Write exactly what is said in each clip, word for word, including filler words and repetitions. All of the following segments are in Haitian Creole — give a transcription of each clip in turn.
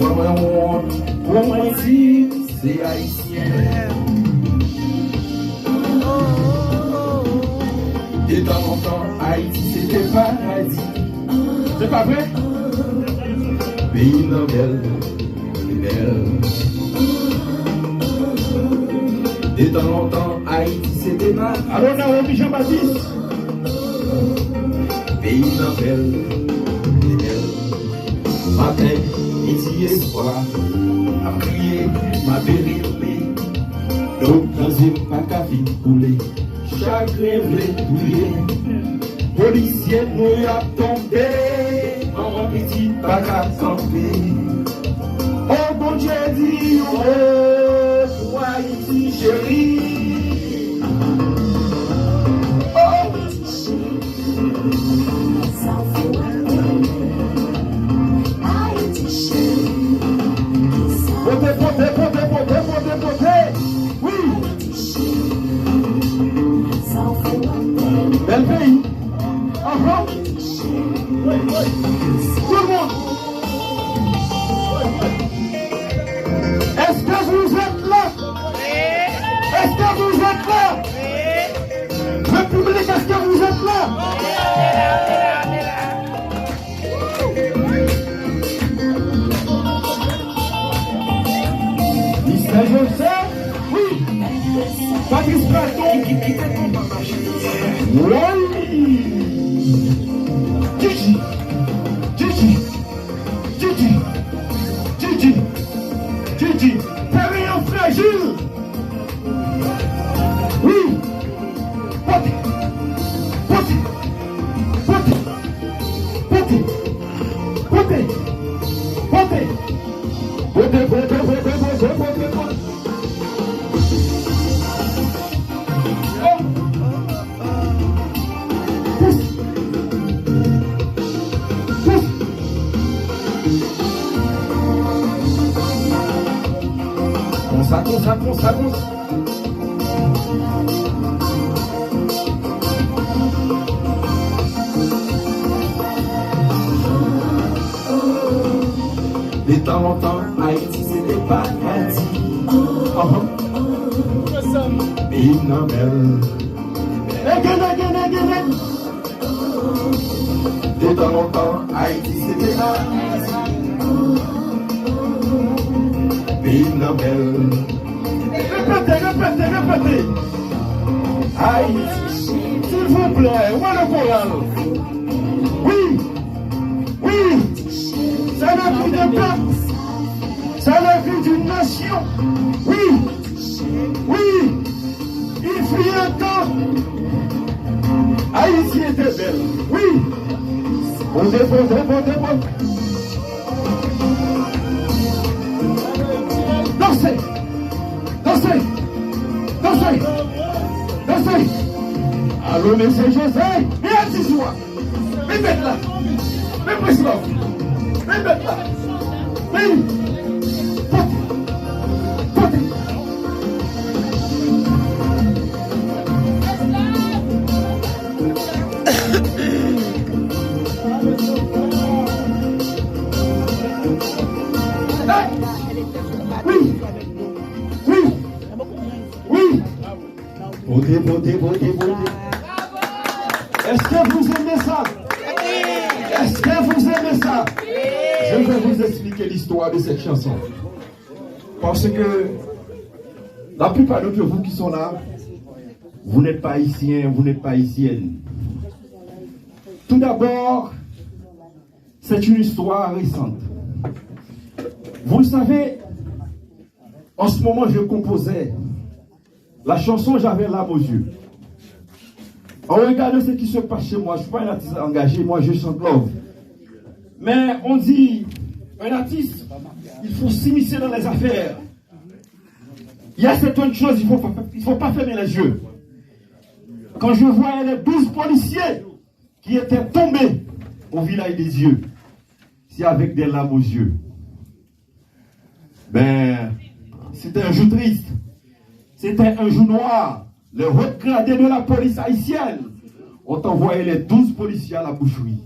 Mwen, mwen wont pou mwen di se Ayisyen. De tan lontan, Ayiti se te paradi. Se pa vre? Peyi m nan bèl, li bèl. De tan lontan, Ayiti se te paradi. Alo, Naomi Jean Baptiste. Peyi m nan bèl, li bèl. Maten, midi, e swa, m ap kriye, m ap rele. Dlo nan zye m pa ka fin koule. Chagren vle touye. Polisye nou y ap tonbe. Manman pitit pa ka kanpe. O Bondye, di yon mo pou Ayiti cheri. Oh! Pote, pote, pote, pote, pote, pote. Wi. Bèl peyi. Anhan. Tout le monde. Est-ce que vous êtes là? Est-ce que vous êtes là? Le public, est-ce que vous êtes là? Mister Joseph, wi. Patrice Platon. Woy. Gigi. Gigi. Gigi. Gigi. Gigi. Pè Reyan frajil. Wi. Pote. Pote. Pote. Pote. Pote. Pote. Pote, pote, pote. Oh. Konsa, konsa, konsa, konsa. De tan lontan, Ayiti se te paradi. Anhan. Peyi m nan bèl. Again, again, again, again. De tan lontan, Ayiti se te paradi. Peyi m nan bèl. Repete, repete, repete. Ayiti, silvouplè, wè le koral. Wi, wi. C'est la vie d'un peuple. C'est la vie d'une nation. Oui, oui. Il fut un temps, Haïti était belle. Oui. Pote, pote, pote, pote. Danse. Danse. Danse. Danse. Alo, mesye Jose. Vin atis ou a. Vin met la. Vin plis love. Vin met la. Vin. Pote. Pote. Hey! Wi. Wi. Wi. Pote, pote, pote, pote. Est-ce que vous aimez ça? Est-ce que vous aimez ça? Je vais vous expliquer l'histoire de cette chanson. Parce que la plupart d'entre vous qui sont là, vous n'êtes pas haïtiens, vous n'êtes pas haïtiennes. Tout d'abord, c'est une histoire récente. Vous le savez, en ce moment, je composais la chanson J'avais l'âme aux yeux. Au regard de ce qui se passe chez moi, je suis pas un artiste engagé, moi je chante love. Mais on dit, un artiste, il faut s'immiscer dans les affaires. Il y a certaines choses, il faut, il faut pas fermer les yeux. Quand je voyais les douze policiers qui étaient tombés au village des yeux, c'est avec des larmes aux yeux. Ben, c'était un jour triste. C'était un jour noir. Les hauts gradés de la police haïtienne ont envoyé les douze policiers à la boucherie.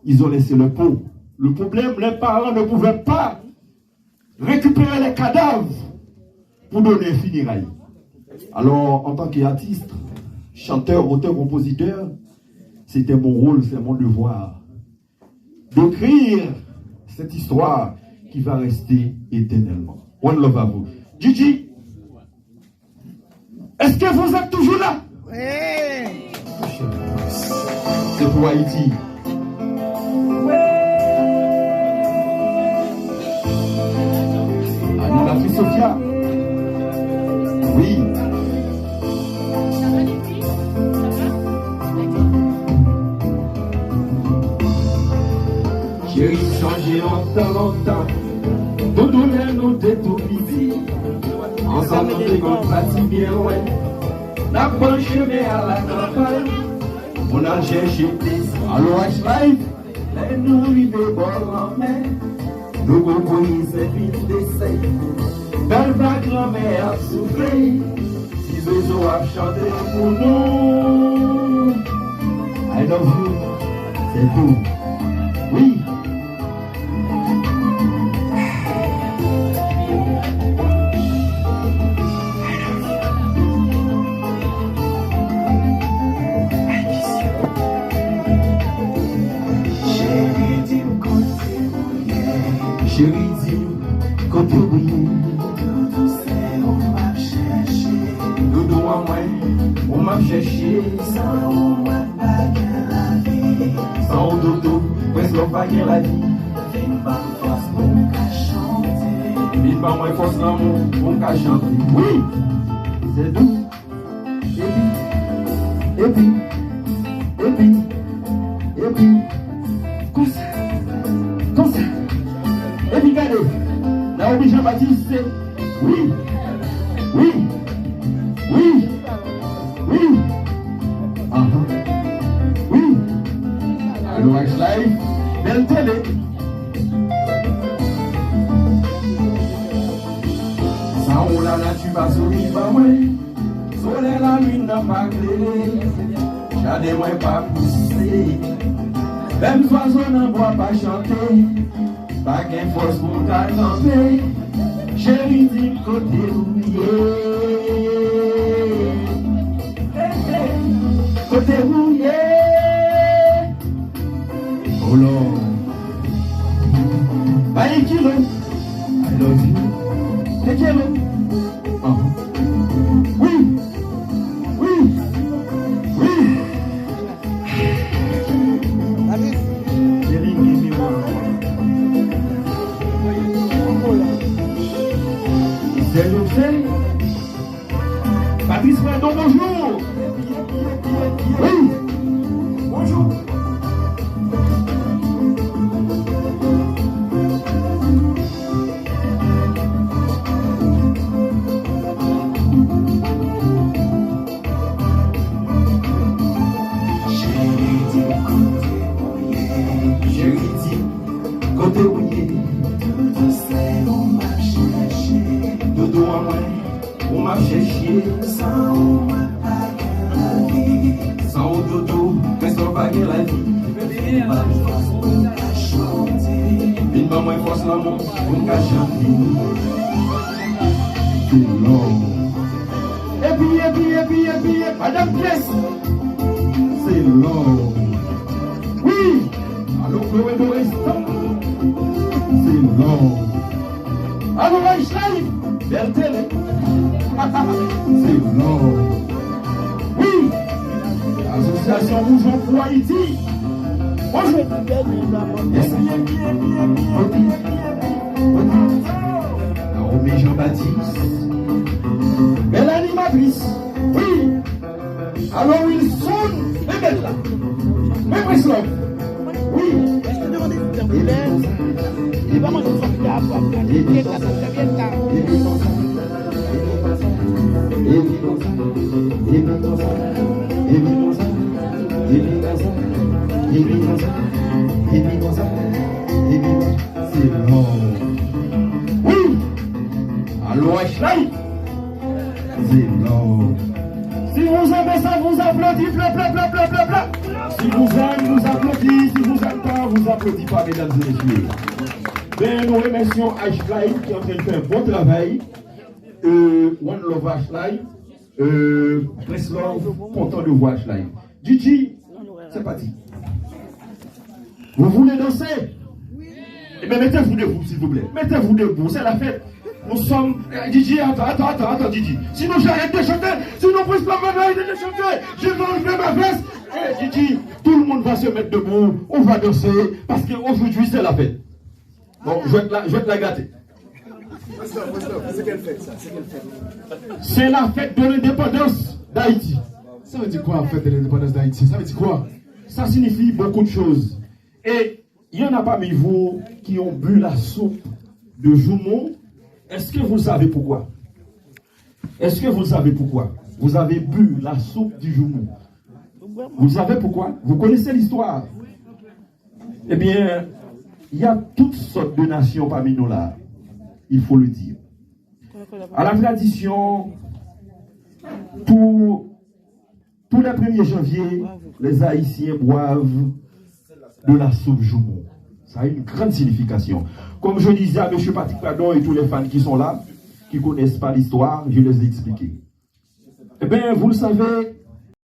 Ils ont laissé le pot. Le problème, les parents ne pouvaient pas Récupérer les cadavres pour donner funérailles. Alors, en tant qu'artiste, chanteur, auteur, compositeur, c'était mon rôle, c'est mon devoir d'écrire cette histoire qui va rester éternellement. One love à vous. Gigi, est-ce que vous êtes toujours là? Oui. C'est pour Haïti. Animatrice Sophia. Oui. Cheri, m chonje lontan, lontan. Doudou, lè nou te tou piti. Ansanm nou te konn pati byen lwen. N ap pran chemen a la kanpay. Pou n al chèche plezi. Alo, H Live. Lè nou rive bò lanmè, nou gon kouri sèvi n desè. Bèl vag lanmè ap soufle. Ti zozo ap chante pou nou. I love you. C'est tout. Oui. Cheri, di m kote ou ye. Cheri, di m kote ou ye. Doudou, se ou m ap chèche. Doudou an mwen, ou m ap chèche. San ou mwen pa gen lavi. San ou, Doudou, prens love pa gen lavi. Vin ban m fòs pou m ka chante. Vin ban mwen fòs lanmou pou m ka chante. Wi! C'est doux. Epi, epi, epi, epi, konsa, konsa. Epi gade, Naomi Jean Baptiste, wi, wi, wi, wi, aha, wi. Alo, H Live, bèl tele. San ou lanati pa souri ban mwen. Solèy lalin nan pa klere, jaden mwen pa pouse. Menm zwazo nan bwa pa chante, pa gen fòs pou m ka kanpe. Cheri, di m kote ou ye. Kote ou ye? Oh Lord. Baye kilo. I love you. Te kilo. Ah. Wi. Wi. Wi. Cheri, gen memwa. Sèl ou sèl. Patrice Pradon, bonjou. Wi. Bonjou. Cheri, di m kote ou ye. Cheri, di m kote ou ye. Doudou, se ou m ap chèche. Doudou an mwen, ou m ap chèche. San ou mwen pa gen lavi. San ou, Doudou, prens love pa gen lavi. Vin ban m fòs pou m ka chante. Vin ban mwen fòs lanmou pou m ka chante. Se love. Epi, epi, epi, epi, epi, madanm pyès. Se love. Wi. Alo, Chloé Dorestan. Se love. Alo, H Live. Bèl tele. Se love. Wi. Asosyasyon Woujon pou Ayiti. Bonjou. Epi, epi, epi, epi, epi, epi, epi. Naomi Jean Baptiste. Bèl animatris. Wi. Alo Wilson, men bèl la. Men prens love. Wi. Se love. Wi. Alo H Live. Se love. Si vous aimez ça, vous applaudissez, pla, pla, pla, pla, pla, pla. Si vous aimez, vous applaudissez. Si vous aimez pas, vous applaudissez pas, mesdames et messieurs. Ben, nous remercions H-Live qui est en train de faire un bon travail. Euh, one love H-Live. Euh, Prince Love, content de voir H-Live. Gigi, c'est parti. Vous voulez danser? Eh bien, mettez-vous debout, s'il vous plaît. Mettez-vous debout, c'est la fête. Nous sommes. Eh, Gigi, attends, attends, attends, attends, Gigi. Sinon, j'arrête de chanter. Sinon, Prince Love va arrêter de chanter. Je vais enlever ma veste. Eh, Gigi, tout le monde va se mettre debout. On va danser. Parce qu'aujourd'hui, c'est la fête. Bon, jwèt la, jwèt la gate. C'est la fête de l'indépendance d'Haïti. Ça veut dire quoi, fête de l'indépendance d'Haïti? Ça veut dire quoi? Ça signifie beaucoup de choses. Et il y en a parmi vous qui ont bu la soupe de joumou. Est-ce que vous le savez pourquoi? Est-ce que vous le savez pourquoi? Vous avez bu la soupe du joumou. Vous le savez pourquoi? Vous connaissez l'histoire? Eh bien, il y a toutes sortes de nations parmi nous là, il faut le dire. À la tradition, tous, tous les premiers janvier, les Haïtiens boivent de la soupe joumou. Ça a une grande signification. Comme je disais à monsieur Patrick Pradon et tous les fans qui sont là, qui connaissent pas l'histoire, je les ai expliqué. Eh bien, vous le savez,